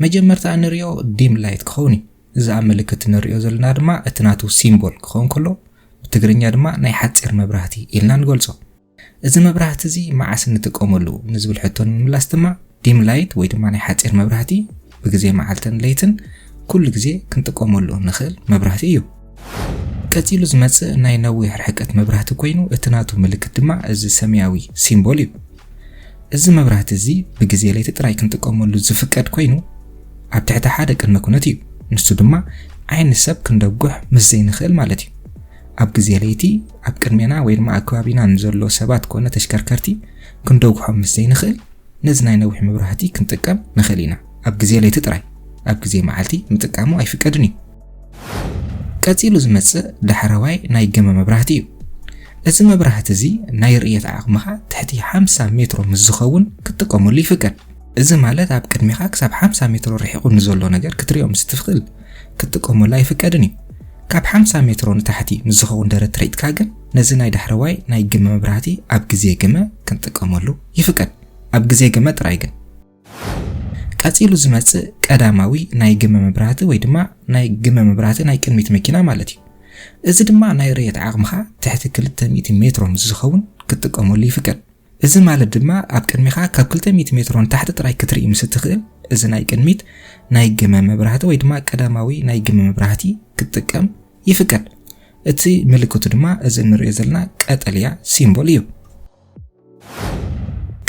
መጀመርታ እንሪኦ ዲም ላይት ክኸውን እዩ። እዚ ኣብ ምልክት እንሪኦ ዘለና ድማ እቲ ናቱ ሲምቦል ክኸውን ከሎ፣ ብትግርኛ ድማ ናይ ሓፂር መብራህቲ ኢልና ንገልጾ። እዚ መብራህቲ እዚ መዓስ እንጥቀመሉ ንዝብል ሕቶ ንምምላስ ድማ፣ ዲም ላይት ወይ ድማ ናይ ሓፂር መብራህቲ ብግዜ መዓልትን ለይትን ኩሉ ግዜ ክንጥቀመሉ እንኽእል መብራህቲ እዩ። ቀጺሉ ዝመጽእ ናይ ነዊሕ ርሕቀት መብራህቲ ኮይኑ፣ እቲ ናቱ ምልክት ድማ እዚ ሰማያዊ ሲምቦል እዩ። እዚ መብራህቲ እዚ ብግዜ ለይቲ ጥራይ ክንጥቀመሉ ዝፍቀድ ኮይኑ፣ ኣብ ትሕቲ ሓደ ቅድመ ኩነት እዩ። ንሱ ድማ ዓይኒ ሰብ ክንደጉሕ ምስ ዘይንኽእል ማለት እዩ። ኣብ ግዜ ለይቲ ኣብ ቅድሜና ወይ ድማ ኣብ ከባቢና ንዘሎ ሰባት ኮነ ተሽከርከርቲ ክንደጉሖም ምስ ዘይንኽእል፣ ነዚ ናይ ነዊሕ መብራህቲ ክንጥቀም ንኽእል ኢና። ኣብ ግዜ ለይቲ ጥራይ፣ ኣብ ግዜ መዓልቲ ምጥቃሙ ኣይፍቀድን እዩ። ቀጺሉ ዝመጽእ ዳሕረዋይ ናይ ግመ መብራህቲ እዩ። እዚ መብራህቲ እዚ ናይ ርእየት ዓቕምኻ ትሕቲ ሓምሳ ሜትሮ ምስ ዝኸውን ክትጥቀመሉ ይፍቀድ። እዚ ማለት ኣብ ቅድሜኻ ክሳብ ሓምሳ ሜትሮ ርሒቑ ንዘሎ ነገር ክትሪኦ ምስ ትኽእል ክትጥቀመሉ ኣይፍቀድን እዩ። ካብ ሓምሳ ሜትሮ ንታሕቲ ምስ ዝኸውን ደረት ትርኢትካ ግን ነዚ ናይ ዳሕረዋይ ናይ ግመ መብራህቲ ኣብ ግዜ ግመ ክንጥቀመሉ ይፍቀድ። ኣብ ግዜ ግመ ጥራይ ግን። ቀጺሉ ዝመጽእ ቀዳማዊ ናይ ግመ መብራህቲ ወይ ድማ ናይ ግመ መብራህቲ ናይ ቅድሚት መኪና ማለት እዩ። እዚ ድማ ናይ ርእየት ዓቕምኻ ትሕቲ ክልተ ሚእቲ ሜትሮ ምስ ዝኸውን ክትጥቀመሉ ይፍቀድ። እዚ ማለት ድማ ኣብ ቅድሚኻ ካብ ክልተ ሚእቲ ሜትሮ ንታሕቲ ጥራይ ክትርኢ ምስ እትኽእል፣ እዚ ናይ ቅድሚት ናይ ግመ መብራህቲ ወይ ድማ ቀዳማዊ ናይ ግመ መብራህቲ ክትጥቀም ይፍቀድ። እቲ ምልክቱ ድማ እዚ እንሪኦ ዘለና ቀጠልያ ሲምቦል እዩ።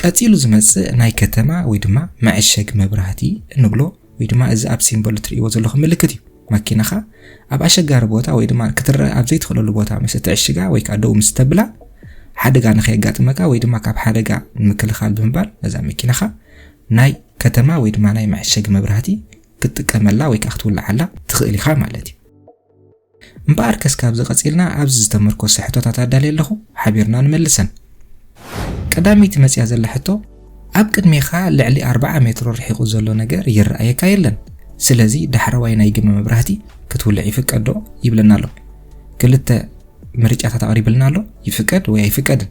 ቀጺሉ ዝመጽእ ናይ ከተማ ወይ ድማ መዐሸግ መብራህቲ እንብሎ ወይ ድማ እዚ ኣብ ሲምቦል እትርእይዎ ዘለኹም ምልክት እዩ። መኪናኻ ኣብ ኣሸጋሪ ቦታ ወይ ድማ ክትረአ ኣብ ዘይትኽእለሉ ቦታ ምስ እትዕሽጋ ወይ ከዓ ደው ምስ ተብላ፣ ሓደጋ ንኸየጋጥመካ ወይ ድማ ካብ ሓደጋ ንምክልኻል ብምባል ነዛ መኪናኻ ናይ ከተማ ወይ ድማ ናይ መዐሸጊ መብራህቲ ክትጥቀመላ ወይ ከዓ ክትውልዓላ ትኽእል ኢኻ ማለት እዩ። እምበኣርከስ ካብዚ ቀጺልና ኣብዚ ዝተመርኮሰ ሕቶታት ኣዳልየ ኣለኹ፣ ሓቢርና ንመልሰን። ቀዳመይቲ መጽያ ዘላ ሕቶ፣ ኣብ ቅድሜኻ ልዕሊ ኣርብዓ ሜትሮ ርሒቑ ዘሎ ነገር ይረኣየካ የለን። ስለዚ ዳሕረዋይ ናይ ግመ መብራህቲ ክትውልዕ ይፍቀድ ዶ? ይብለና ኣሎ። ክልተ ምርጫታት ኣቕሪብልና ኣሎ፣ ይፍቀድ ወይ ኣይፍቀድን።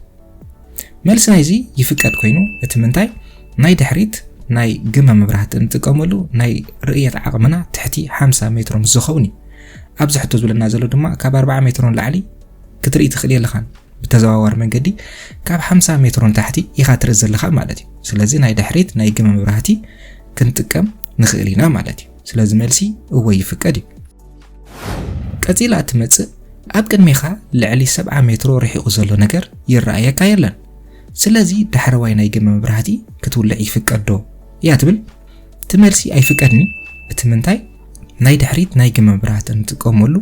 መልሲ ናይዚ ይፍቀድ ኮይኑ፣ እቲ ምንታይ ናይ ድሕሪት ናይ ግመ መብራህቲ እንጥቀመሉ ናይ ርእየት ዓቕምና ትሕቲ ሓምሳ ሜትሮ ምስ ዝኸውን እዩ። ኣብዚ ሕቶ ዝብለና ዘሎ ድማ ካብ ኣርብዓ ሜትሮ ንላዕሊ ክትርኢ ትኽእል የለኻን። ብተዘዋዋሪ መንገዲ ካብ ሓምሳ ሜትሮ ንታሕቲ ኢኻ ትርኢ ዘለኻ ማለት እዩ። ስለዚ ናይ ድሕሪት ናይ ግመ መብራህቲ ክንጥቀም ንኽእል ኢና ማለት እዩ። ስለዚ መልሲ እወ ይፍቀድ እዩ። ቀጺላ እትመጽእ ኣብ ቅድሜኻ ልዕሊ ሰብዓ ሜትሮ ርሒቑ ዘሎ ነገር ይረኣየካ የለን። ስለዚ ዳሕረዋይ ናይ ግመ መብራህቲ ክትውልዕ ይፍቀድ ዶ እያ ትብል? እቲ መልሲ ኣይፍቀድን እዩ። እቲ ምንታይ ናይ ድሕሪት ናይ ግመ መብራህቲ እንጥቀመሉ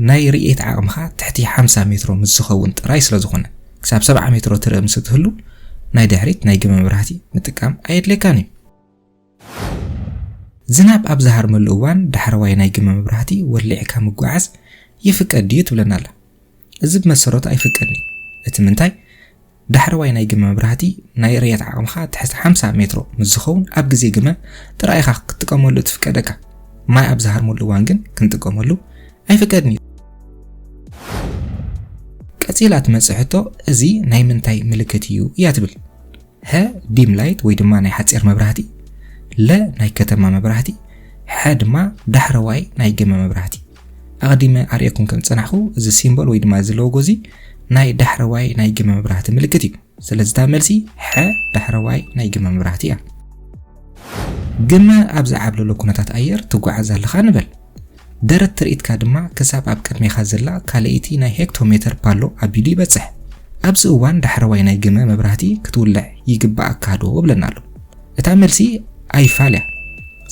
ናይ ርእየት ዓቕምኻ ትሕቲ ሓምሳ ሜትሮ ምስ ዝኸውን ጥራይ ስለ ዝኾነ፣ ክሳብ ሰብዓ ሜትሮ ትርኢ ምስ እትህሉ ናይ ድሕሪት ናይ ግመ መብራህቲ ምጥቃም ኣየድልየካን እዩ። ዝናብ ኣብ ዝሃርመሉ እዋን ዳሕረዋይ ናይ ግመ መብራህቲ ወሊዕካ ምጓዓዝ ይፍቀድ ድዩ ትብለና ኣላ። እዚ ብመሰረቱ ኣይፍቀድን እዩ። እቲ ምንታይ ዳሕረዋይ ናይ ግመ መብራህቲ ናይ ርእየት ዓቕምኻ ትሕቲ ሓምሳ ሜትሮ ምስ ዝኸውን ኣብ ግዜ ግመ ጥራይ ኢኻ ክትጥቀመሉ እትፍቀደካ። ማይ ኣብ ዝሃርመሉ እዋን ግን ክንጥቀመሉ ኣይፍቀድን እዩ። ቀጺላ ትመጽእ ሕቶ፣ እዚ ናይ ምንታይ ምልክት እዩ እያ ትብል። ሀ ዲም ላይት ወይ ድማ ናይ ሓጺር መብራህቲ፣ ለ ናይ ከተማ መብራህቲ፣ ሐ ድማ ዳሕረዋይ ናይ ግመ መብራህቲ። ኣቐዲመ ኣርእየኩም ከም ዝጸናሕኩ፣ እዚ ሲምቦል ወይ ድማ እዚ ሎጎ እዚ ናይ ዳሕረዋይ ናይ ግመ መብራህቲ ምልክት እዩ። ስለዚ እታ መልሲ ሐ ዳሕረዋይ ናይ ግመ መብራህቲ እያ። ግመ ኣብ ዝዓብለሎ ኩነታት ኣየር ትጓዓዝ ኣለኻ ንበል። ደረት ትርኢትካ ድማ ክሳብ ኣብ ቅድሜኻ ዘላ ካልኣይቲ ናይ ሄክቶሜተር ፓሎ ኣቢሉ ይበጽሕ። ኣብዚ እዋን ዳሕረዋይ ናይ ግመ መብራህቲ ክትውልዕ ይግባኣካ ዶ ብለና ኣሎ። እታ መልሲ ኣይፋል እያ።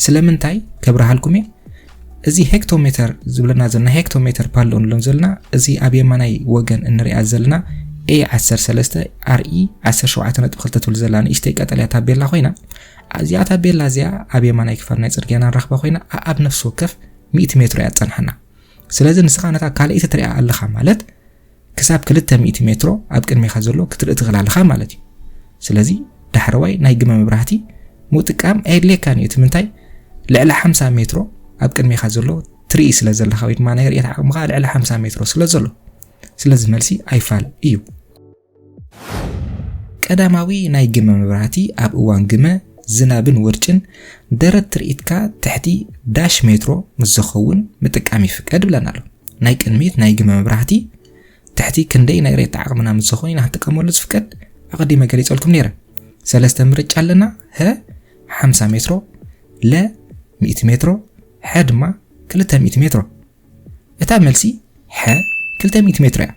ስለምንታይ ከብርሃልኩም እየ። እዚ ሄክቶሜተር ዝብለና ዘሎ ሄክቶሜተር ፓሎ ንብሎም ዘለና፣ እዚ ኣብ የማናይ ወገን እንሪኣ ዘለና ኤ ዓሰርተ ሰለስተ ኣር ኢ ዓሰርተ ሸውዓተ ነጥቢ ክልተ ትብል ዘላ ንእሽተይ ቀጠልያ ታቤላ ኮይና፣ እዚኣ ታቤላ እዚኣ ኣብ የማናይ ክፋል ናይ ጽርግያና ንረኽባ ኮይና፣ ኣኣብ ነፍሲ ወከፍ ሚእቲ ሜትሮ እያ ትጸንሓና። ስለዚ ንስኻ ነታ ካልኣይቲ ትሪኣ ኣለኻ ማለት ክሳብ ክልተ ሚእቲ ሜትሮ ኣብ ቅድሜኻ ዘሎ ክትርኢ ትኽእል ኣለኻ ማለት እዩ። ስለዚ ዳሕረዋይ ናይ ግመ መብራህቲ ምጥቃም ኣየድልየካን እዩ። እቲ ምንታይ ልዕሊ ሓምሳ ሜትሮ ኣብ ቅድሜኻ ዘሎ ትርኢ ስለ ዘለኻ ወይ ድማ ናይ ርእየት ዓቕምኻ ልዕሊ ሓምሳ ሜትሮ ስለ ዘሎ። ስለዚ መልሲ ኣይፋል እዩ። ቀዳማዊ ናይ ግመ መብራህቲ ኣብ እዋን ግመ ዝናብን ውርጭን ደረት ትርኢትካ ትሕቲ ዳሽ ሜትሮ ምስ ዝኸውን ምጥቃም ይፍቀድ ብለና ኣሎ። ናይ ቅድሚት ናይ ግመ መብራህቲ ትሕቲ ክንደይ ናይ ሬት ዓቕምና ምስ ዝኾነ ኢና ክንጥቀመሉ ዝፍቀድ ኣቐዲመ ገሊጸልኩም ነይረ። ሰለስተ ምርጫ ኣለና። ሀ ሓምሳ ሜትሮ፣ ለ ሚእቲ ሜትሮ፣ ሐ ድማ ክልተ ሚእቲ ሜትሮ። እታ መልሲ ሐ ክልተ ሚእቲ ሜትሮ እያ።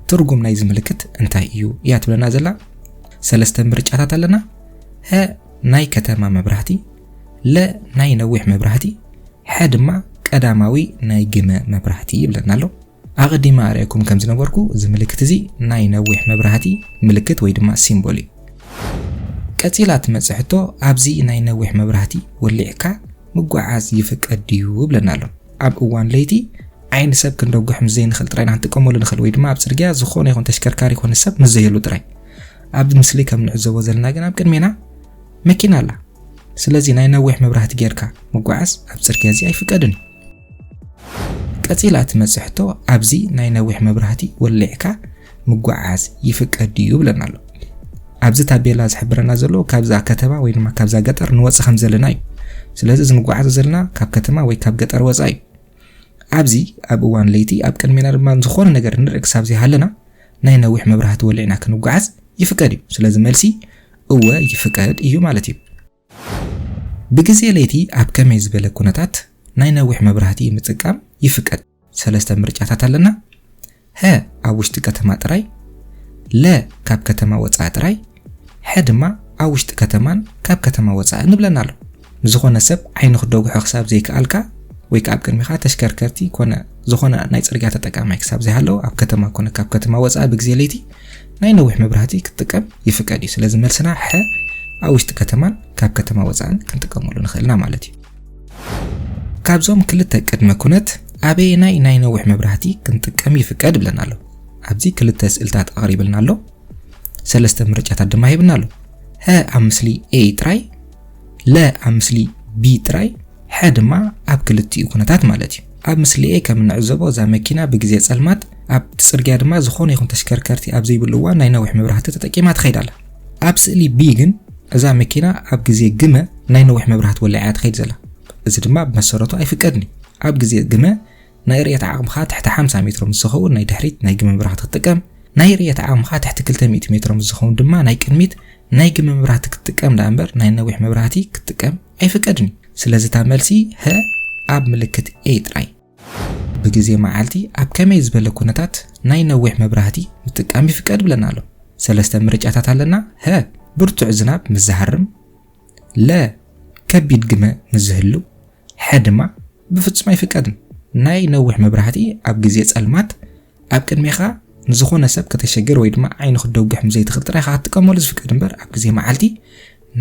ትርጉም ናይዚ ምልክት እንታይ እዩ እያ ትብለና ዘላ። ሰለስተ ምርጫታት ኣለና። ሀ ናይ ከተማ መብራህቲ፣ ለ ናይ ነዊሕ መብራህቲ፣ ሐ ድማ ቀዳማዊ ናይ ግመ መብራህቲ ይብለና ኣሎ። ኣቐዲመ ኣርእየኩም ከም ዝነበርኩ፣ እዚ ምልክት እዚ ናይ ነዊሕ መብራህቲ ምልክት ወይ ድማ ሲምቦል እዩ። ቀጺላ ትመጽእ ሕቶ፣ ኣብዚ ናይ ነዊሕ መብራህቲ ወሊዕካ ምጓዓዝ ይፍቀድ ድዩ ብለና ኣሎ። ኣብ እዋን ለይቲ ዓይኒ ሰብ ክንደጉሕ ምስ ዘይንኽእል ጥራይ ኢና ክንጥቀመሉ ንኽእል፣ ወይ ድማ ኣብ ጽርግያ ዝኾነ ይኹን ተሽከርካሪ ይኹን ሰብ ምስ ዘየሉ ጥራይ። ኣብዚ ምስሊ ከም ንዕዘቦ ዘለና ግን ኣብ ቅድሜና መኪና ኣላ። ስለዚ ናይ ነዊሕ መብራህቲ ጌርካ ምጓዓዝ ኣብ ጽርግያ እዚ ኣይፍቀድን እዩ። ቀጺላ ትመጽእ ሕቶ፣ ኣብዚ ናይ ነዊሕ መብራህቲ ወሊዕካ ምጓዓዝ ይፍቀድ ድዩ ብለና ኣሎ። ኣብዚ ታቤላ ዝሕብረና ዘሎ ካብዛ ከተማ ወይ ድማ ካብዛ ገጠር ንወጽእ ከም ዘለና እዩ። ስለዚ እዚ ንጓዓዞ ዘለና ካብ ከተማ ወይ ካብ ገጠር ወጻኢ እዩ። ኣብዚ ኣብ እዋን ለይቲ ኣብ ቅድሜና ድማ ዝኾነ ነገር ንርኢ ክሳብ ዘይሃለና ናይ ነዊሕ መብራህቲ ወሊዕና ክንጓዓዝ ይፍቀድ እዩ። ስለዚ መልሲ እወ ይፍቀድ እዩ ማለት እዩ። ብግዜ ለይቲ ኣብ ከመይ ዝበለ ኩነታት ናይ ነዊሕ መብራህቲ ምጥቃም ይፍቀድ? ሰለስተ ምርጫታት ኣለና። ሀ ኣብ ውሽጢ ከተማ ጥራይ፣ ለ ካብ ከተማ ወጻኢ ጥራይ፣ ሐ ድማ ኣብ ውሽጢ ከተማን ካብ ከተማ ወጻኢ ንብለና ኣሎ። ንዝኾነ ሰብ ዓይኑ ክደጉሖ ክሳብ ዘይከኣልካ ወይ ከኣ ኣብ ቅድሚኻ ተሽከርከርቲ ኮነ ዝኾነ ናይ ጽርግያ ተጠቃማይ ክሳብ ዘይሃለወ ኣብ ከተማ ኮነ ካብ ከተማ ወጻኢ ብግዜ ለይቲ ናይ ነዊሕ መብራህቲ ክትጥቀም ይፍቀድ እዩ። ስለዚ መልስና ሐ ኣብ ውሽጢ ከተማን ካብ ከተማ ወጻእን ክንጥቀመሉ ንኽእልና ማለት እዩ። ካብዞም ክልተ ቅድመ ኩነት ኣበየናይ ናይ ነዊሕ መብራህቲ ክንጥቀም ይፍቀድ ብለና ኣሎ። ኣብዚ ክልተ ስእልታት ኣቕሪብልና ኣሎ። ሰለስተ ምርጫታት ድማ ሂብና ኣሎ። ሀ ኣብ ምስሊ A ጥራይ፣ ለ ኣብ ምስሊ B ጥራይ፣ ሐ ድማ ኣብ ክልቲኡ ኩነታት ማለት እዩ። ኣብ ምስሊ A ከም እንዕዘቦ እዛ መኪና ብግዜ ጸልማት ኣብቲ ጽርግያ ድማ ዝኾነ ይኹን ተሽከርከርቲ ኣብ ዘይብሉ እዋን ናይ ነዊሕ መብራህቲ ተጠቂማ ትኸይድ ኣላ። ኣብ ስእሊ B ግን እዛ መኪና ኣብ ግዜ ግመ ናይ ነዊሕ መብራህቲ ወሊዓ እያ ትኸይድ ዘላ። እዚ ድማ ብመሰረቱ ኣይፍቀድን እዩ። ኣብ ግዜ ግመ ናይ ርእየት ዓቕምኻ ትሕቲ ሓምሳ ሜትሮ ምስ ዝኸውን ናይ ድሕሪት ናይ ግመ መብራህቲ ክትጥቀም፣ ናይ ርእየት ዓቕምኻ ትሕቲ ክልተ ሚእቲ ሜትሮ ምስ ዝኸውን ድማ ናይ ቅድሚት ናይ ግመ መብራህቲ ክትጥቀም ደኣ እምበር ናይ ነዊሕ መብራህቲ ክትጥቀም ኣይፍቀድን እዩ። ስለዚ እታ መልሲ ሀ ኣብ ምልክት A ጥራይ። ብግዜ መዓልቲ ኣብ ከመይ ዝበለ ኩነታት ናይ ነዊሕ መብራህቲ ምጥቃም ይፍቀድ ብለና ኣሎ። ሰለስተ ምርጫታት ኣለና። ሀ ብርቱዕ ዝናብ ምስ ዝሃርም፣ ለ ከቢድ ግመ ምስ ዝህሉ፣ ሐ ድማ ብፍጹም ኣይፍቀድን። ናይ ነዊሕ መብራህቲ ኣብ ግዜ ጸልማት ኣብ ቅድሜኻ ንዝኾነ ሰብ ከተሸግር ወይ ድማ ዓይኑ ክትደጉሕ ምስ ዘይትኽእል ጥራይ ኢኻ ክትጥቀመሉ ዝፍቀድ እምበር ኣብ ግዜ መዓልቲ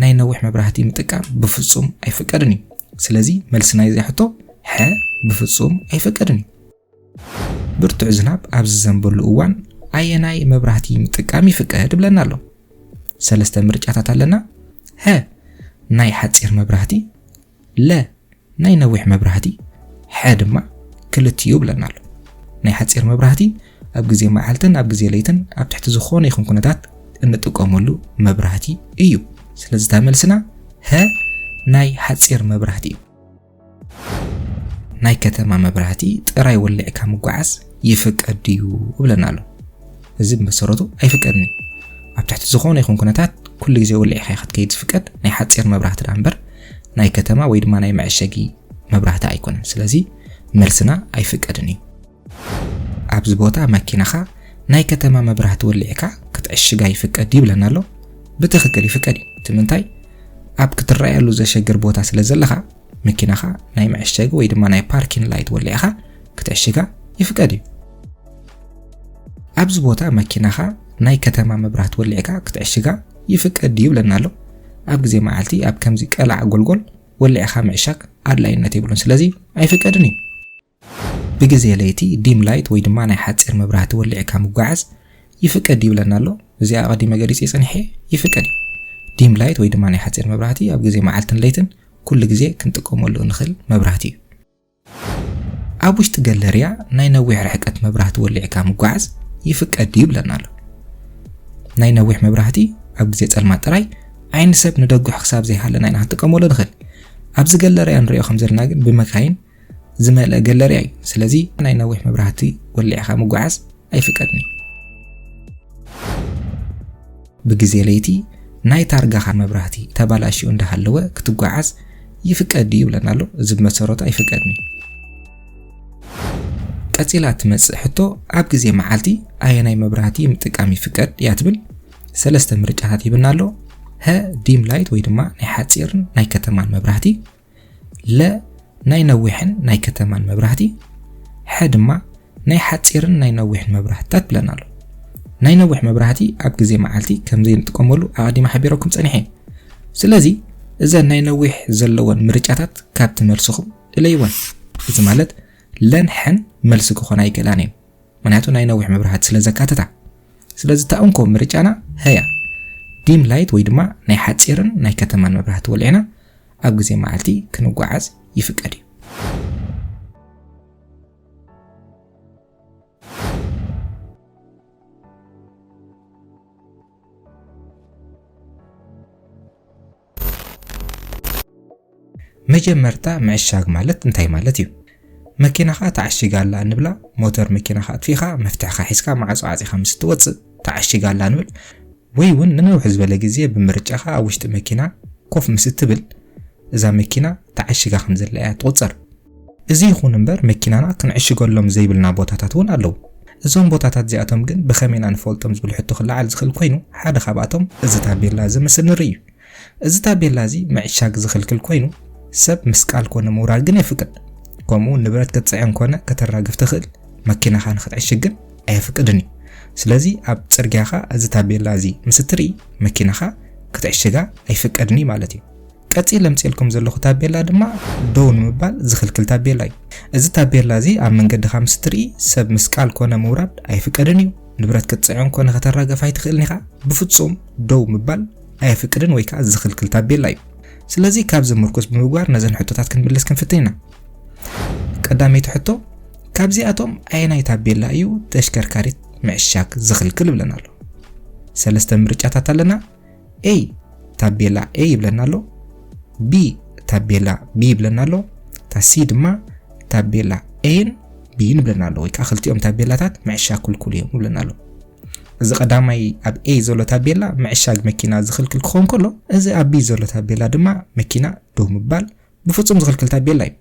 ናይ ነዊሕ መብራህቲ ምጥቃም ብፍጹም ኣይፍቀድን እዩ። ስለዚ መልሲ ናይዚ ሕቶ ሐ ብፍጹም ኣይፍቀድን እዩ። ብርቱዕ ዝናብ ኣብ ዝዘንበሉ እዋን ኣየናይ መብራህቲ ምጥቃም ይፍቀድ ብለና ኣሎ። ሰለስተ ምርጫታት ኣለና። ሀ ናይ ሓጺር መብራህቲ፣ ለ ናይ ነዊሕ መብራህቲ፣ ሐ ድማ ክልቲኡ ብለና ኣሎ። ናይ ሓጺር መብራህቲ ኣብ ግዜ መዓልትን ኣብ ግዜ ለይትን ኣብ ትሕቲ ዝኾነ ይኹን ኩነታት እንጥቀመሉ መብራህቲ እዩ። ስለዚ እታ መልስና ሀ ናይ ሓጺር መብራህቲ እዩ። ናይ ከተማ መብራህቲ ጥራይ ወሊዕካ ምጓዓዝ ይፍቀድ ድዩ ብለና ኣሎ። እዚ ብመሰረቱ ኣይፍቀድን እዩ። ኣብ ትሕቲ ዝኾነ ይኹን ኩነታት ኩሉ ግዜ ወሊዕካ ኢኻ ክትከይድ ዝፍቀድ ናይ ሓጺር መብራህቲ ደኣ እምበር ናይ ከተማ ወይ ድማ ናይ መዐሸጊ መብራህቲ ኣይኮነን። ስለዚ መልስና ኣይፍቀድን እዩ። ኣብዚ ቦታ መኪናኻ ናይ ከተማ መብራህቲ ወሊዕካ ክትዕሽጋ ይፍቀድ ይብለና ኣሎ። ብትኽክል ይፍቀድ እዩ። እቲ ምንታይ ኣብ ክትረኣየሉ ዘሸግር ቦታ ስለ ዘለኻ መኪናኻ ናይ መዐሸጊ ወይ ድማ ናይ ፓርኪን ላይት ወሊዕኻ ክትዕሽጋ ይፍቀድ እዩ። ኣብዚ ቦታ መኪናኻ ናይ ከተማ መብራህቲ ወሊዕካ ክትዕሽጋ ይፍቀድ ድዩ ይብለና ኣሎ። ኣብ ግዜ መዓልቲ ኣብ ከምዚ ቀላዕ ጎልጎል ወሊዕኻ ምዕሻግ ኣድላይነት የብሉን፣ ስለዚ ኣይፍቀድን እዩ። ብግዜ ለይቲ ዲም ላይት ወይ ድማ ናይ ሓጺር መብራህቲ ወሊዕካ ምጓዓዝ ይፍቀድ ይብለና ኣሎ። እዚ ኣቐዲመ ገሊጸ ጸኒሐ ይፍቀድ እዩ። ዲም ላይት ወይ ድማ ናይ ሓጺር መብራህቲ ኣብ ግዜ መዓልትን ለይትን ኩሉ ግዜ ክንጥቀመሉ እንኽእል መብራህቲ እዩ። ኣብ ውሽጢ ገለርያ ናይ ነዊሕ ርሕቀት መብራህቲ ወሊዕካ ምጓዓዝ ይፍቀድ ድዩ ይብለና ኣሎ። ናይ ነዊሕ መብራህቲ ኣብ ግዜ ጸልማት ጥራይ ዓይኒ ሰብ ንደጉሕ ክሳብ ዘይሃለና ኢና ክንጥቀመሉ ንኽእል። ኣብዚ ገለርያ ንሪኦ ከም ዘለና ግን ብመካይን ዝመልአ ገለርያ እዩ። ስለዚ ናይ ነዊሕ መብራህቲ ወሊዕኻ ምጉዓዝ ኣይፍቀድን እዩ። ብግዜ ለይቲ ናይ ታርጋኻ መብራህቲ ተባላሽዩ እንዳሃለወ ክትጓዓዝ ይፍቀድ እዩ ይብለና ኣሎ። እዚ ብመሰረቱ ኣይፍቀድን እዩ። ቀጺላ ትመጽእ ሕቶ፣ ኣብ ግዜ መዓልቲ ኣየናይ መብራህቲ ምጥቃም ይፍቀድ እያ ትብል። ሰለስተ ምርጫታት ይብና ኣሎ። ሀ፣ ዲም ላይት ወይ ድማ ናይ ሓጺርን ናይ ከተማን መብራህቲ፣ ለ፣ ናይ ነዊሕን ናይ ከተማን መብራህቲ፣ ሐ ድማ ናይ ሓጺርን ናይ ነዊሕን መብራህትታት ብለና ኣሎ። ናይ ነዊሕ መብራህቲ ኣብ ግዜ መዓልቲ ከም ዘይንጥቀመሉ ኣቐዲመ ሓቢረኩም ጸኒሐ። ስለዚ እዘን ናይ ነዊሕ ዘለወን ምርጫታት ካብቲ መልስኹም እለይወን። እዚ ማለት ለን ሐን መልሲ ክኾና ኣይክእላን እየን። ምኽንያቱ ናይ ነዊሕ መብራህቲ ስለ ዘካትታ። ስለዚ እታ እንኮ ምርጫና ሀያ፣ ዲም ላይት ወይ ድማ ናይ ሓጺርን ናይ ከተማን መብራህቲ ወሊዕና ኣብ ግዜ መዓልቲ ክንጓዓዝ ይፍቀድ እዩ። መጀመርታ ምዕሻግ ማለት እንታይ ማለት እዩ? መኪናኻ ተዓሺጋ ኣላ እንብላ፣ ሞተር መኪናኻ ኣጥፊእኻ፣ መፍትሕኻ ሒዝካ፣ ማዕጾ ዓጺኻ ምስ እትወጽእ ተዓሺጋ ኣላ ንብል። ወይ እውን ንነውሕ ዝበለ ግዜ ብምርጫኻ ኣብ ውሽጢ መኪና ኮፍ ምስ እትብል፣ እዛ መኪና ተዓሺጋ ከም ዘላ እያ ትቑጸር። እዚ ይኹን እምበር መኪናና ክንዕሽገሎም ዘይብልና ቦታታት እውን ኣለዉ። እዞም ቦታታት እዚኣቶም ግን ብኸመይ ኢና ንፈልጦም ዝብል ሕቶ ክለዓል ዝኽእል ኮይኑ፣ ሓደ ካብኣቶም እዚ ታቤላ እዚ ምስ እንርኢ እዩ። እዚ ታቤላ እዚ ምዕሻግ ዝኽልክል ኮይኑ፣ ሰብ ምስቃል ኮነ ምውራድ ግን የፍቅድ። ከምኡ ንብረት ክትጽዕን ኮነ ከተራግፍ ትኽእል፣ መኪናኻ ንኽትዕሽግ ግን ኣየፍቅድን እዩ። ስለዚ ኣብ ጽርግያኻ እዚ ታቤላ እዚ ምስ እትርኢ መኪናኻ ክትዕሽጋ ኣይፍቀድን እዩ ማለት እዩ። ቀጺለ ኣምጽኤልኩም ዘለኹ ታቤላ ድማ ደው ንምባል ዝኽልክል ታቤላ እዩ። እዚ ታቤላ እዚ ኣብ መንገድኻ ምስ እትርኢ ሰብ ምስቃል ኮነ ምውራድ ኣይፍቀድን እዩ። ንብረት ክትጽዕን ኮነ ከተራግፍ ኣይትኽእልን ኢኻ። ብፍጹም ደው ምባል ኣየፍቅድን ወይ ከኣ ዝኽልክል ታቤላ እዩ። ስለዚ ካብዚ ምርኩስ ብምግባር ነዘን ሕቶታት ክንምልስ ክንፍትን ኢና። ቀዳመይቲ ሕቶ፣ ካብዚኣቶም ኣየናይ ታቤላ እዩ ተሽከርካሪት ምዕሻግ ዝኽልክል ይብለና ኣሎ። ሰለስተ ምርጫታት ኣለና። ኤ ታቤላ ኤ ይብለና ኣሎ። ቢ ታቤላ ቢ ይብለና ኣሎ። እታ ሲ ድማ ታቤላ ኤን ቢን ይብለና ኣሎ። ወይ ከዓ ክልቲኦም ታቤላታት ምዕሻግ ክልኩል እዮም ይብለና ኣሎ። እዚ ቀዳማይ ኣብ ኤ ዘሎ ታቤላ ምዕሻግ መኪና ዝኽልክል ክኸውን ከሎ፣ እዚ ኣብ ቢ ዘሎ ታቤላ ድማ መኪና ደው ምባል ብፍጹም ዝኽልክል ታቤላ እዩ።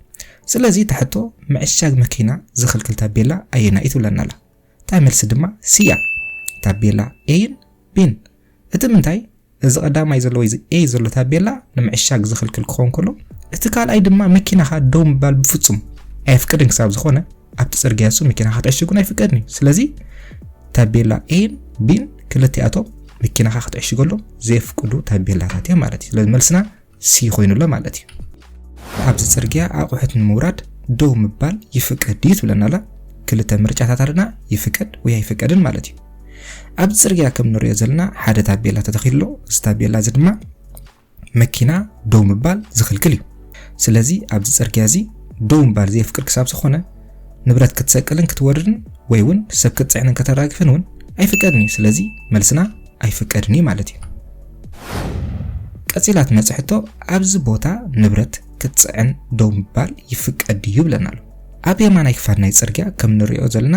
ስለዚ እታ ሕቶ ምዕሻግ መኪና ዝኽልክል ታቤላ ኣየናይ እዩ ትብለና ኣላ። እታ መልሲ ድማ ሲ እያ። ታቤላ ኤን ቢን። እቲ ምንታይ፣ እዚ ቀዳማይ ዘሎ ወይ እዚ ኤ ዘሎ ታቤላ ንምዕሻግ ዝኽልክል ክኸውን ከሎ፣ እቲ ካልኣይ ድማ መኪናኻ ደው ምባል ብፍጹም ኣየፍቅድን ክሳብ ዝኾነ፣ ኣብቲ ጽርግያ እሱ መኪናኻ ክትዕሽጉን ኣይፍቀድን እዩ። ስለዚ ታቤላ ኤን ቢን ክልቲኣቶም መኪናኻ ክትዕሽገሎም ዘየፍቅዱ ታቤላታት እዮም ማለት እዩ። ስለዚ መልስና ሲ ኮይኑ ኣሎ ማለት እዩ። ኣብዚ ጽርግያ ኣቑሑት ንምውራድ ደው ምባል ይፍቀድ ድዩ ትብለና ኣላ። ክልተ ምርጫታት ኣለና፣ ይፍቀድ ወይ ኣይፍቀድን ማለት እዩ። ኣብዚ ጽርግያ ከም ንሪኦ ዘለና ሓደ ታቤላ ተተኺሉ ኣሎ። እዚ ታቤላ እዚ ድማ መኪና ደው ምባል ዝኽልክል እዩ። ስለዚ ኣብዚ ጽርግያ እዚ ደው ምባል ዘየፍቅድ ክሳብ ዝኾነ ንብረት ክትሰቅልን ክትወርድን ወይ እውን ሰብ ክትጽዕንን ከተራግፍን እውን ኣይፍቀድን እዩ። ስለዚ መልስና ኣይፍቀድን እዩ ማለት እዩ። ቀጺላ ትመጽእ ሕቶ፣ ኣብዚ ቦታ ንብረት ክትጽዕን ደው ምባል ይፍቀድ ድዩ ይብለና ኣሎ። ኣብ የማናይ ክፋል ናይ ጽርግያ ከም ንሪኦ ዘለና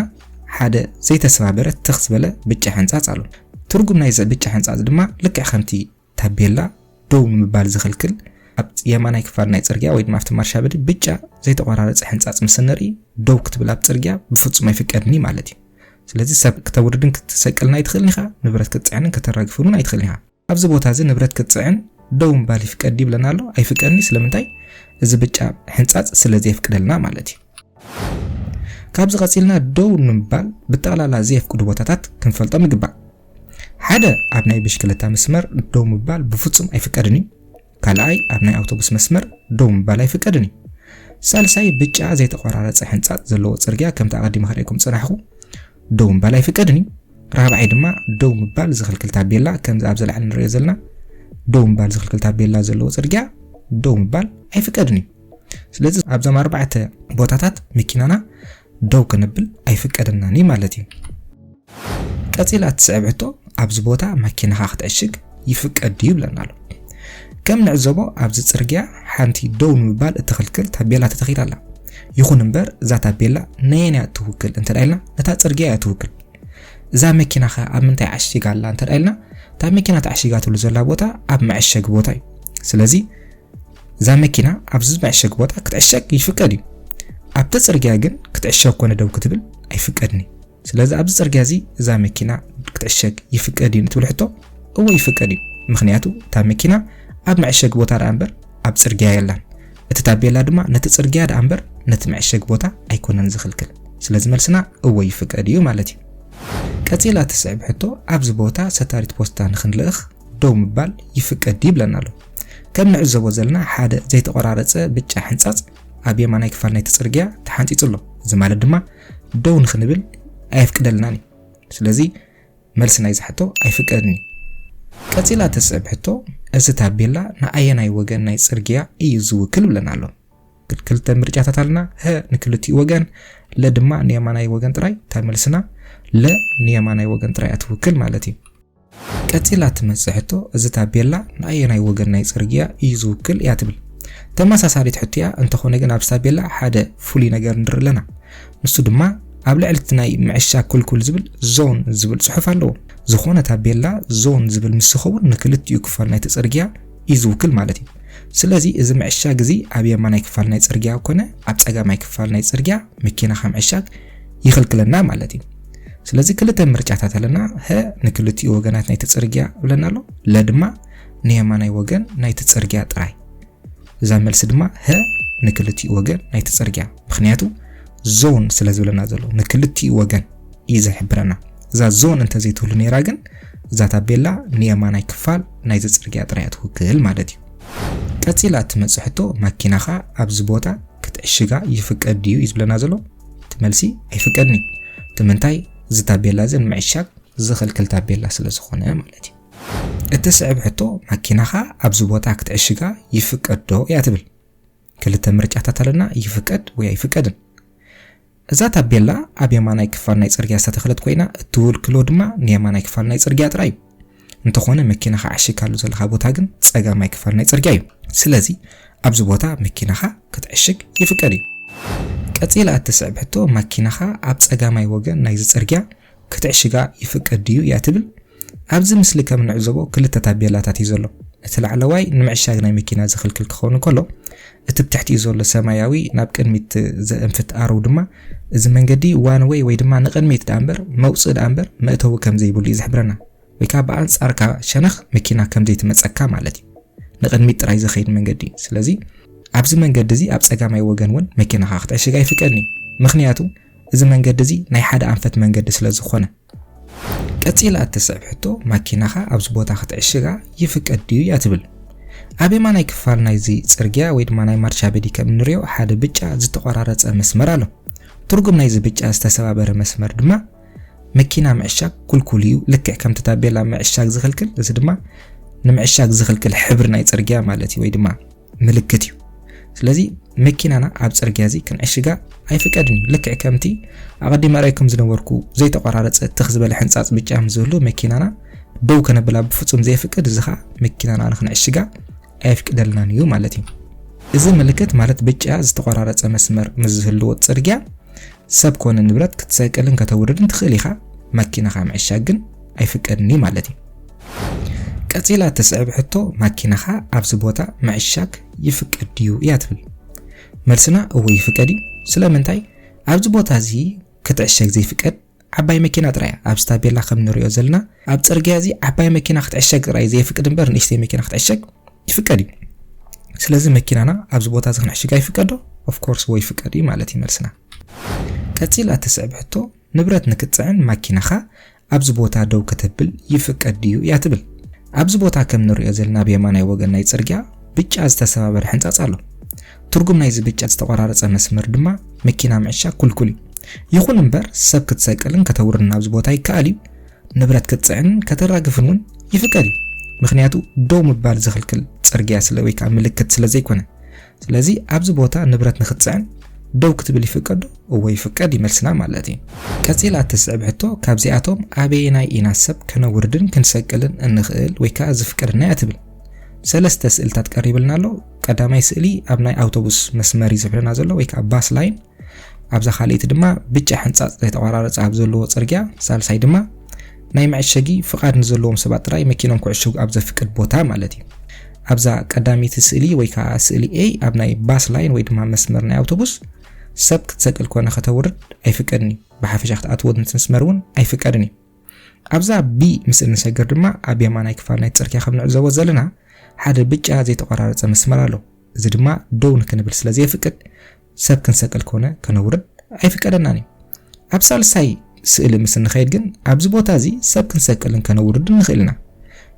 ሓደ ዘይተሰባበረ ትኽ ዝበለ ብጫ ሕንጻጽ ኣሎ። ትርጉም ናይዚ ብጫ ሕንጻጽ ድማ ልክዕ ከምቲ ታቤላ ደው ንምባል ዝኽልክል ኣብ የማናይ ክፋል ናይ ጽርግያ ወይ ድማ ኣብቲ ማርሻ በዲ ብጫ ዘይተቆራረጸ ሕንጻጽ ምስ ንርኢ ደው ክትብል ኣብ ጽርግያ ብፍጹም ኣይፍቀድን እዩ ማለት እዩ። ስለዚ ሰብ ክተውርድን ክትሰቅልን ኣይትኽእልን ኢኻ፣ ንብረት ክትጽዕንን ከተራግፍን እውን ኣይትኽእልን ኢኻ። ኣብዚ ቦታ እዚ ንብረት ክትጽዕን ደው ምባል ይፍቀድ ይብለና ኣሎ። ኣይፍቀድን እዩ። ስለምንታይ? እዚ ብጫ ሕንጻጽ ስለ ዘየፍቅደልና ማለት እዩ። ካብዚ ቀጺልና ደው ንምባል ብጠቕላላ ዘየፍቅዱ ቦታታት ክንፈልጦም ይግባእ። ሓደ፣ ኣብ ናይ ብሽክለታ መስመር ደው ምባል ብፍጹም ኣይፍቀድን እዩ። ካልኣይ፣ ኣብ ናይ ኣውቶቡስ መስመር ደው ምባል ኣይፍቀድን እዩ። ሳልሳይ፣ ብጫ ዘይተቆራረጸ ሕንጻጽ ዘለዎ ጽርግያ ከምቲ ኣቐዲመ ከርእየኩም ዝጸናሕኩ ደው ምባል ኣይፍቀድን እዩ። ራብዓይ ድማ ደው ምባል ዝኽልክል ታቤላ፣ ከምዚ ኣብ ዝላዕሊ ንሪኦ ዘለና ደው ምባል ዝኽልክል ታቤላ ዘለዎ ጽርግያ ደው ምባል ኣይፍቀድን እዩ። ስለዚ ኣብዞም ኣርባዕተ ቦታታት መኪናና ደው ክንብል ኣይፍቀደናን እዩ ማለት እዩ። ቀጺላ እትስዕብ ሕቶ፣ ኣብዚ ቦታ መኪናኻ ክትዕሽግ ይፍቀድ ድዩ ይብለና ኣሎ። ከም ንዕዘቦ ኣብዚ ጽርግያ ሓንቲ ደው ንምባል እትኽልክል ታቤላ ተተኺላ ኣላ። ይኹን እምበር እዛ ታቤላ ነየን እያ እትውክል እንተ ኢልና፣ ነታ ጽርግያ እያ እትውክል። እዛ መኪና ኸ ኣብ ምንታይ ዓሺጋ ኣላ እንተ ኢልና፣ እታ መኪና ተዓሺጋትሉ ዘላ ቦታ ኣብ መዐሸጊ ቦታ እዩ። ስለዚ እዛ መኪና ኣብዚ መዐሸጊ ቦታ ክትዕሸግ ይፍቀድ እዩ። ኣብቲ ጽርግያ ግን ክትዕሸግ ኮነ ደው ክትብል ኣይፍቀድን እዩ። ስለዚ ኣብዚ ጽርግያ እዚ እዛ መኪና ክትዕሸግ ይፍቀድ እዩ ንትብል ሕቶ፣ እወ ይፍቀድ እዩ። ምኽንያቱ እታ መኪና ኣብ መዐሸጊ ቦታ ደኣ እምበር ኣብ ጽርግያ የላን። እቲ ታቤላ ድማ ነቲ ጽርግያ ደኣ እምበር ነቲ መዐሸጊ ቦታ ኣይኮነን ዝኽልክል። ስለዚ መልስና እወ ይፍቀድ እዩ ማለት እዩ። ቀጺላ እትስዕብ ሕቶ፣ ኣብዚ ቦታ ሰታሪት ፖስታ ንኽንልእኽ ደው ምባል ይፍቀድ ድዩ ይብለና ኣሎ። ከም ንዕዘቦ ዘለና ሓደ ዘይተቖራረጸ ብጫ ሕንጻጽ ኣብ የማናይ ክፋል ናይቲ ጽርግያ ተሓንጺጹ ኣሎ። እዚ ማለት ድማ ደው ንኽንብል ኣየፍቅደልናን እዩ። ስለዚ መልሲ ናይዚ ሕቶ ኣይፍቀድን እዩ። ቀጺላ እትስዕብ ሕቶ፣ እዚ ታቤላ ንኣየናይ ወገን ናይ ጽርግያ እዩ ዝውክል ይብለና ኣሎ። ክልተ ምርጫታት ኣለና፣ ሀ ንክልቲኡ ወገን፣ ለ ድማ ንየማናይ ወገን ጥራይ። እታ መልስና ለ ንየማናይ ወገን ጥራይ እያ ትውክል ማለት እዩ። ቀጺላ እትመጽእ ሕቶ፣ እዚ ታቤላ ንኣየናይ ወገን ናይ ጽርግያ እዩ ዝውክል እያ ትብል። ተመሳሳሊት ሕቶ እያ፣ እንተኾነ ግን ኣብዚ ታቤላ ሓደ ፍሉይ ነገር ንርኢ ኣለና። ንሱ ድማ ኣብ ልዕሊ እቲ ናይ ምዕሻግ ኩልኩል ዝብል ዞን ዝብል ጽሑፍ ኣለዎ። ዝኾነ ታቤላ ዞን ዝብል ምስ ዝኸውን ንክልቲኡ ክፋል ናይቲ ጽርግያ እዩ ዝውክል ማለት እዩ። ስለዚ እዚ ምዕሻግ እዚ ኣብ የማናይ ክፋል ናይ ጽርግያ ኮነ ኣብ ጸጋማይ ክፋል ናይ ጽርግያ መኪናኻ ምዕሻግ ይኽልክለና ማለት እዩ። ስለዚ ክልተ ምርጫታት ኣለና። ሀ ንክልቲኡ ወገናት ናይቲ ጽርግያ ይብለና ኣሎ፣ ለ ድማ ንየማናይ ወገን ናይቲ ጽርግያ ጥራይ። እዛ መልሲ ድማ ሀ ንክልቲኡ ወገን ናይቲ ጽርግያ። ምኽንያቱ ዞን ስለ ዝብለና ዘሎ ንክልቲኡ ወገን እዩ ዝሕብረና። እዛ ዞን እንተዘይትህሉ ነይራ ግን እዛ ታቤላ ንየማናይ ክፋል ናይዚ ጽርግያ ጥራይ እያ ትውክል ማለት እዩ። ቀጺላ እትመጽእ ሕቶ፣ ማኪናኻ ኣብዚ ቦታ ክትዕሽጋ ይፍቀድ ድዩ እዩ ዝብለና ዘሎ። እቲ መልሲ ኣይፍቀድን እዩ። እቲ ምንታይ፣ እዚ ታቤላ እዚ ንምዕሻግ ዝኽልክል ታቤላ ስለ ዝኾነ ማለት እዩ። እትስዕብ ሕቶ፣ ማኪናኻ ኣብዚ ቦታ ክትዕሽጋ ይፍቀድ ዶ እያ ትብል። ክልተ ምርጫታት ኣለና፣ ይፍቀድ ወይ ኣይፍቀድን። እዛ ታቤላ ኣብ የማናይ ክፋል ናይ ጽርግያ ዝተተኽለት ኮይና፣ እትውክሎ ድማ ንየማናይ ክፋል ናይ ጽርግያ ጥራይ እዩ። እንተኾነ መኪናኻ ዓሺግካሉ ዘለኻ ቦታ ግን ጸጋማይ ክፋል ናይ ጽርግያ እዩ። ስለዚ ኣብዚ ቦታ መኪናኻ ክትዕሽግ ይፍቀድ እዩ። ቀጺላ እትስዕብ ሕቶ፣ ማኪናኻ ኣብ ጸጋማይ ወገን ናይዚ ጽርግያ ክትዕሽጋ ይፍቀድ ድዩ እያ ትብል። ኣብዚ ምስሊ ከም ንዕዘቦ ክልተ ታቤላታት እዩ ዘሎ። እቲ ላዕለዋይ ንምዕሻግ ናይ መኪና ዝኽልክል ክኸውን እንከሎ፣ እቲ ብትሕቲኡ ዘሎ ሰማያዊ ናብ ቅድሚት ዘእንፍት ኣሮው ድማ እዚ መንገዲ ዋን ዌይ ወይ ድማ ንቕድሚት ደኣ እምበር መውጽኢ ደኣ እምበር መእተዊ ከም ዘይብሉ እዩ ዝሕብረና። ወይ ከዓ ብኣንጻርካ ሸነኽ መኪና ከም ዘይትመጸካ ማለት እዩ። ንቕድሚት ጥራይ ዝኸይድ መንገዲ እዩ። ስለዚ ኣብዚ መንገዲ እዚ ኣብ ጸጋማይ ወገን እውን መኪናኻ ክትዕሽግ ኣይፍቀድን እዩ። ምኽንያቱ እዚ መንገዲ እዚ ናይ ሓደ ኣንፈት መንገዲ ስለ ዝኾነ። ቀጺላ እትስዕብ ሕቶ፣ ማኪናኻ ኣብዚ ቦታ ክትዕሽጋ ይፍቀድ ድዩ እያ ትብል። ኣብ የማናይ ክፋል ናይዚ ጽርግያ ወይ ድማ ናይ ማርቻ በዲ ከም እንሪኦ ሓደ ብጫ ዝተቖራረጸ መስመር ኣሎ። ትርጉም ናይዚ ብጫ ዝተሰባበረ መስመር ድማ መኪና ምዕሻግ ኩልኩል እዩ። ልክዕ ከምቲ ታቤላ ምዕሻግ ዝኽልክል፣ እዚ ድማ ንምዕሻግ ዝኽልክል ሕብሪ ናይ ጽርግያ ማለት እዩ፣ ወይ ድማ ምልክት እዩ። ስለዚ መኪናና ኣብ ጽርግያ እዚ ክንዕሽጋ ኣይፍቀድን እዩ። ልክዕ ከምቲ ኣቐዲመ ኣርእየኩም ዝነበርኩ ዘይተቆራረጸ ትኽ ዝበለ ሕንጻጽ ብጫ ምስ ዝህሉ መኪናና ደው ከነብላ ብፍጹም ዘየፍቅድ፣ እዚ ኸኣ መኪናና ንኽንዕሽጋ ኣየፍቅደልናን እዩ ማለት እዩ። እዚ ምልክት ማለት ብጫ ዝተቆራረጸ መስመር ምስ ዝህልዎ ጽርግያ ሰብ ኮነ ንብረት ክትሰቅልን ከተውርድን ትኽእል ኢኻ፣ ማኪናኻ ምዕሻግ ግን ኣይፍቀድን እዩ ማለት እዩ። ቀጺላ እትስዕብ ሕቶ፣ ማኪናኻ ኣብዚ ቦታ ምዕሻግ ይፍቀድ ድዩ እያ ትብል። መልስና እወ ይፍቀድ እዩ። ስለምንታይ? ኣብዚ ቦታ እዚ ክትዕሸግ ዘይፍቀድ ዓባይ መኪና ጥራይ እያ። ኣብዚ ታቤላ ከም ንሪኦ ዘለና ኣብ ጽርግያ እዚ ዓባይ መኪና ክትዕሸግ ጥራይ ዘየፍቅድ እምበር ንእሽተይ መኪና ክትዕሸግ ይፍቀድ እዩ። ስለዚ መኪናና ኣብዚ ቦታ እዚ ክንዕሽጋ ይፍቀድ ዶ? Of course እወ ይፍቀድ እዩ ማለት እዩ መልስና። ቀጺላ እትስዕብ ሕቶ፣ ንብረት ንክትጽዕን ማኪናኻ ኣብዚ ቦታ ደው ከተብል ይፍቀድ ድዩ እያ ትብል። ኣብዚ ቦታ ከም ንሪኦ ዘለና ብየማናይ ወገን ናይ ጽርግያ ብጫ ዝተሰባበረ ሕንጻጽ ኣሎ። ትርጉም ናይዚ ብጫ ዝተቆራረጸ መስመር ድማ መኪና ምዕሻግ ኩልኩል እዩ። ይኹን እምበር ሰብ ክትሰቅልን ከተውርድን ኣብዚ ቦታ ይከኣል እዩ። ንብረት ክትጽዕንን ከተራግፍን እውን ይፍቀድ እዩ። ምኽንያቱ ደው ምባል ዝኽልክል ጽርግያ ስለ ወይ ከዓ ምልክት ስለ ዘይኮነ። ስለዚ ኣብዚ ቦታ ንብረት ንክትጽዕን ደው ክትብል ይፍቀድ ዶ? እወ ይፍቀድ እዩ መልስና ማለት እዩ። ቀጺላ እትስዕብ ሕቶ ካብዚኣቶም ኣበየናይ ኢና ሰብ ከነውርድን ክንሰቅልን እንኽእል ወይ ከዓ ዝፍቀደና እያ ትብል። ሰለስተ ስእልታት ቀሪብልና ኣሎ። ቀዳማይ ስእሊ ኣብ ናይ ኣውቶቡስ መስመር እዩ ዝሕብረና ዘሎ፣ ወይ ከዓ ባስ ላይን። ኣብዛ ካልኣይቲ ድማ ብጫ ሕንጻጽ ዘይተቆራረጸ ኣብ ዘለዎ ጽርግያ፣ ሳልሳይ ድማ ናይ መዐሸጊ ፍቓድ ንዘለዎም ሰባት ጥራይ መኪኖም ክዕሽጉ ኣብ ዘፍቅድ ቦታ ማለት እዩ። ኣብዛ ቀዳመይቲ ስእሊ ወይ ከዓ ስእሊ ኤ፣ ኣብ ናይ ባስ ላይን ወይ ድማ መስመር ናይ ኣውቶቡስ ሰብ ክትሰቅል ኮነ ከተውርድ ኣይፍቀድን እዩ። ብሓፈሻ ክትኣትዎ ነቲ መስመር እውን ኣይፍቀድን እዩ። ኣብዛ ቢ ምስእሊ ንሰግር ድማ ኣብ የማናይ ክፋል ናይ ጽርግያ ከም ንዕዘቦ ዘለና ሓደ ብጫ ዘይተቆራረጸ መስመር ኣሎ። እዚ ድማ ደው ንክንብል ስለ ዘየፍቅድ ሰብ ክንሰቅል ኮነ ከነውርድ ኣይፍቀደናን እዩ። ኣብ ሳልሳይ ስእሊ ምስ እንኸይድ ግን ኣብዚ ቦታ እዚ ሰብ ክንሰቅልን ከነውርድን ንኽእል ኢና።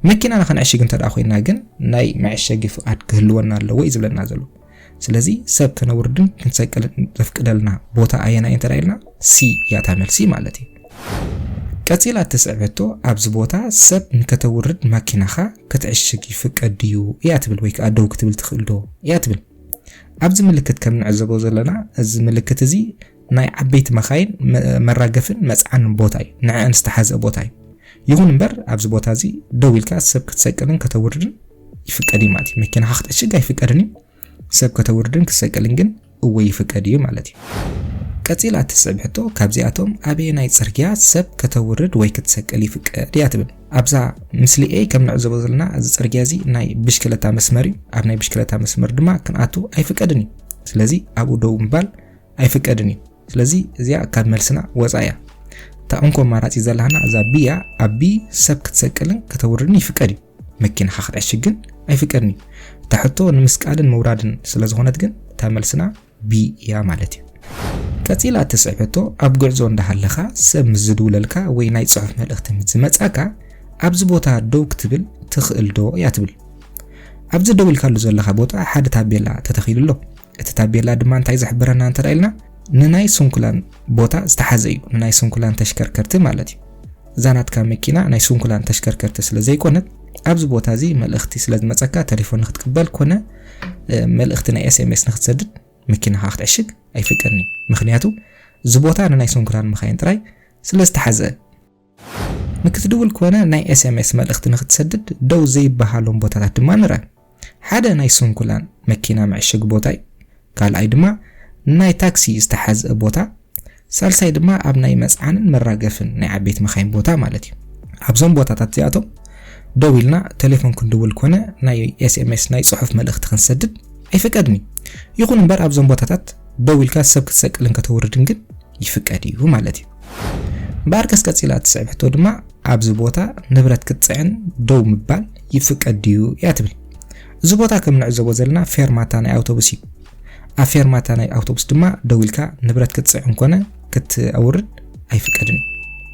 መኪናና ከነዕሽግ እንተ ደኣ ኮይና ግን ናይ መዐሸጊ ፍቓድ ክህልወና ኣለዎ እዩ ዝብለና ዘሎ። ስለዚ ሰብ ከነውርድን ክንሰቅልን ዘፍቅደልና ቦታ ኣየናይ እንተ ደኣ ኢልና ሲ እያ እታ መልሲ ማለት እዩ። ቀጺላ እትስዕብ ሕቶ፣ ኣብዚ ቦታ ሰብ ንከተውርድ ማኪናኻ ክትዕሽግ ይፍቀድ ድዩ እያ ትብል፣ ወይ ከዓ ደው ክትብል ትኽእል ዶ እያ ትብል። ኣብዚ ምልክት ከም ንዕዘቦ ዘለና እዚ ምልክት እዚ ናይ ዓበይቲ መኻይን መ- መራገፍን መጽዓንን ቦታ እዩ፣ ንዐን ዝተሓዘ ቦታ እዩ። ይኹን እምበር ኣብዚ ቦታ እዚ ደው ኢልካ ሰብ ክትሰቅልን ከተውርድን ይፍቀድ እዩ ማለት እዩ። መኪናኻ ክትዕሽግ ኣይፍቀድን እዩ። ሰብ ከተውርድን ክትሰቅልን ግን እወ ይፍቀድ እዩ ማለት እዩ። ቀጺላ እትስዕብ ሕቶ ካብዚኣቶም ኣበየናይ ጽርግያ ሰብ ከተውርድ ወይ ክትሰቅል ይፍቀድ እያ ትብል። ኣብዛ ምስሊ ኤ ከም ንዕዘቦ ዘለና እዚ ጽርግያ እዚ ናይ ብሽክለታ መስመር እዩ። ኣብ ናይ ብሽክለታ መስመር ድማ ክንኣቱ ኣይፍቀድን እዩ። ስለዚ ኣብኡ ደው ምባል ኣይፍቀድን እዩ። ስለዚ እዚኣ ካብ መልስና ወጻ እያ። እታ እንኮ ኣማራጺ ዘለሃና እዛ ቢ እያ። ኣብ ቢ ሰብ ክትሰቅልን ከተውርድን ይፍቀድ እዩ። መኪናኻ ክትዕሽግ ግን ኣይፍቀድን እዩ። እታ ሕቶ ንምስቃልን ምውራድን ስለ ዝኾነት ግን እታ መልስና ቢ እያ ማለት እዩ። ቀጺላ እትስዕብ ሕቶ ኣብ ጉዕዞ እንዳሃለኻ ሰብ ምስ ዝድውለልካ ወይ ናይ ጽሑፍ መልእኽቲ ምስ ዝመጻካ ኣብዚ ቦታ ደው ክትብል ትኽእል ዶ እያ ትብል። ኣብዚ ደው ኢልካሉ ዘለኻ ቦታ ሓደ ታቤላ ተተኺሉ ኣሎ። እቲ ታቤላ ድማ እንታይ ዝሕብረና እንተ ኢልና ንናይ ስንኩላን ቦታ ዝተሓዘ እዩ፣ ንናይ ስንኩላን ተሽከርከርቲ ማለት እዩ። እዛ ናትካ መኪና ናይ ስንኩላን ተሽከርከርቲ ስለ ዘይኮነት ኣብዚ ቦታ እዚ መልእኽቲ ስለ ዝመጸካ ተሌፎን ንክትቅበል ኮነ መልእኽቲ ናይ ኤስኤምኤስ ንክትሰድድ መኪናኻ ክትዕሽግ ኣይፍቀድን እዩ። ምክንያቱ እዚ ቦታ ንናይ ስንኩላን መኻይን ጥራይ ስለ ዝተሓዘ። ንክትድውል ኮነ ናይ ኤስኤምኤስ መልእኽቲ ንክትሰድድ ደው ዘይበሃሎም ቦታታት ድማ ንረ። ሓደ ናይ ስንኩላን መኪና መዕሸጊ ቦታ እዩ። ካልኣይ ድማ ናይ ታክሲ ዝተሓዘ ቦታ። ሳልሳይ ድማ ኣብ ናይ መጽዓንን መራገፍን ናይ ዓበይቲ መኻይን ቦታ ማለት እዩ። ኣብዞም ቦታታት እዚኣቶም ደው ኢልና ቴሌፎን ክንድውል ኮነ ናይ ኤስኤምኤስ ናይ ጽሑፍ መልእኽቲ ክንሰድድ ኣይፍቀድን እዩ። ይኹን እምበር ኣብዞም ቦታታት ደው ኢልካ ሰብ ክትሰቅልን ከተውርድን ግን ይፍቀድ እዩ ማለት እዩ። እምበኣርከስ ቀጺላ እትስዕብ ሕቶ ድማ ኣብዚ ቦታ ንብረት ክትጽዕን ደው ምባል ይፍቀድ ድዩ እያ ትብል። እዚ ቦታ ከም ንዕዘቦ ዘለና ፌርማታ ናይ ኣውቶቡስ እዩ። ኣብ ፌርማታ ናይ ኣውቶቡስ ድማ ደው ኢልካ ንብረት ክትጽዕን ኮነ ክትኣውርድ ኣይፍቀድን እዩ።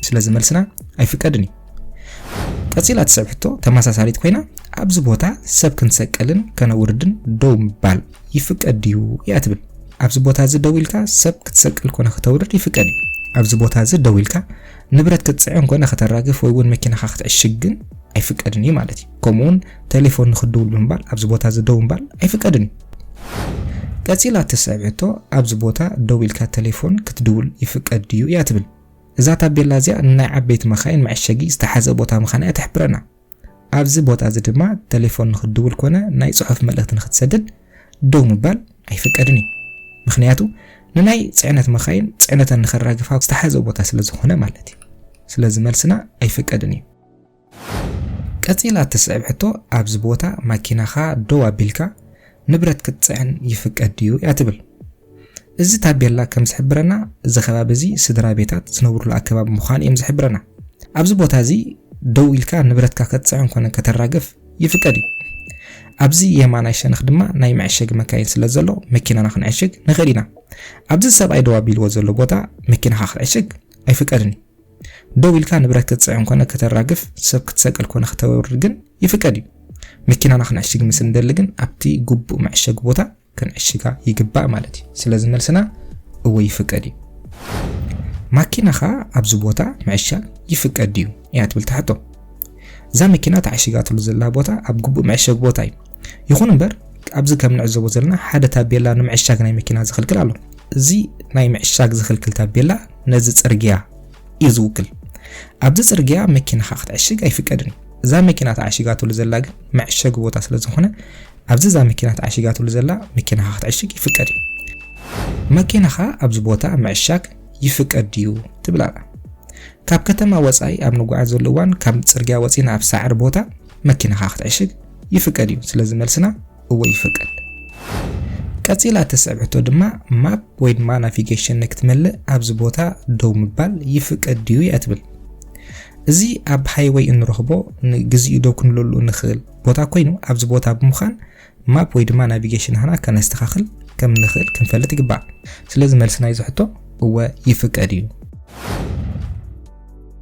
ስለዚ መልስና ኣይፍቀድን እዩ። ቀጺላ እትስዕብ ሕቶ ተመሳሳሊት ኮይና ኣብዚ ቦታ ሰብ ክንሰቅልን ከነውርድን ደው ምባል ይፍቀድ ድዩ እያ ትብል። ኣብዚ ቦታ እዚ ደው ኢልካ ሰብ ክትሰቅል ኮነ ከተውርድ ይፍቀድ እዩ። ኣብዚ ቦታ እዚ ደው ኢልካ ንብረት ክትጽዕን ኮነ ከተራግፍ ወይ እውን መኪናኻ ክትዕሽግ ግን ኣይፍቀድን እዩ ማለት እዩ። ከምኡ እውን ቴሌፎን ንክትድውል ብምባል ኣብዚ ቦታ እዚ ደው ምባል ኣይፍቀድን እዩ። ቀጺላ እትስዕብ ሕቶ ኣብዚ ቦታ ደው ኢልካ ቴሌፎን ክትድውል ይፍቀድ ድዩ እያ ትብል። እዛ ታቤላ እዚኣ ንናይ ዓበይቲ መኻይን መዐሸጊ ዝተሓዘ ቦታ ምዃና እያ ትሕብረና። ኣብዚ ቦታ እዚ ድማ ቴሌፎን ንክትድውል ኮነ ናይ ጽሑፍ መልእኽቲ ንክትሰድድ ደው ምባል ኣይፍቀድን እዩ። ምኽንያቱ ንናይ ጽዕነት መኻይን ጽዕነተን ንኸራግፋ ዝተሓዘ ቦታ ስለ ዝኾነ ማለት እዩ። ስለዚ መልስና ኣይፍቀድን እዩ። ቀጺላ እትስዕብ ሕቶ ኣብዚ ቦታ ማኪናኻ ደው ኣቢልካ ንብረት ክትጽዕን ይፍቀድ ድዩ እያ ትብል። እዚ ታቤላ ከም ዝሕብረና እዚ ከባቢ እዚ ስድራ ቤታት ዝነብሩሉ ኣከባቢ ምዃኑ እዮም ዝሕብረና። ኣብዚ ቦታ እዚ ደው ኢልካ ንብረትካ ክትጽዕን ኮነ ከተራግፍ ይፍቀድ እዩ። ኣብዚ የማናይ ሸነኽ ድማ ናይ መዐሸጊ መካይን ስለ ዘሎ መኪናና ክንዕሽግ ንኽእል ኢና። ኣብዚ ሰብኣይ ደው ኣቢልዎ ዘሎ ቦታ መኪናኻ ክትዕሽግ ኣይፍቀድን እዩ። ደው ኢልካ ንብረት ክትጽዕን ኮነ ከተራግፍ ሰብ ክትሰቅል ኮነ ከተውርድ ግን ይፍቀድ እዩ። መኪናና ክንዕሽግ ምስ እንደሊ ግን ኣብቲ ግቡእ መዐሸጊ ቦታ ክንዕሽጋ ይግባእ ማለት እዩ። ስለዚ መልስና እወ ይፍቀድ እዩ። ማኪናኻ ኣብዚ ቦታ ምዕሻግ ይፍቀድ ድዩ እያ ትብል እታ ሕቶ። እዛ መኪና ተዓሺጋትሉ ዘላ ቦታ ኣብ ግቡእ መዐሸጊ ቦታ እዩ። ይኹን እምበር ኣብዚ ከም ንዕዘቦ ዘለና ሓደ ታቤላ ንምዕሻግ ናይ መኪና ዝኽልክል ኣሎ። እዚ ናይ ምዕሻግ ዝኽልክል ታቤላ ነዚ ጽርግያ እዩ ዝውክል። ኣብዚ ጽርግያ መኪናኻ ክትዕሽግ ኣይፍቀድን እዩ። እዛ መኪና ተዓሺጋትሉ ዘላ ግን መዐሸጊ ቦታ ስለ ዝኾነ ኣብዚ እዛ መኪና ተዓሺጋትሉ ዘላ መኪናኻ ክትዕሽግ ይፍቀድ እዩ። መኪናኻ ኣብዚ ቦታ ምዕሻግ ይፍቀድ ድዩ ትብል ኣላ። ካብ ከተማ ወጻኢ ኣብ ንጓዓዘሉ እዋን ካብ ጽርግያ ወጺና ኣብ ሳዕሪ ቦታ መኪናኻ ክትዕሽግ ይፍቀድ እዩ። ስለዚ መልስና እወ ይፍቀድ። ቀጺላ እትስዕብ ሕቶ ድማ ማፕ ወይ ድማ ናቪጌሽን ንክትመልእ ኣብዚ ቦታ ደው ምባል ይፍቀድ ድዩ እያ ትብል። እዚ ኣብ ሃይወይ እንረኽቦ ንግዚኡ ደው ክንብለሉ እንኽእል ቦታ ኮይኑ ኣብዚ ቦታ ብምዃን ማፕ ወይ ድማ ናቪጌሽን ናህና ከነስተኻኽል ከም እንኽእል ክንፈልጥ ይግባእ። ስለዚ መልሲ ናይዚ ሕቶ እወ ይፍቀድ እዩ።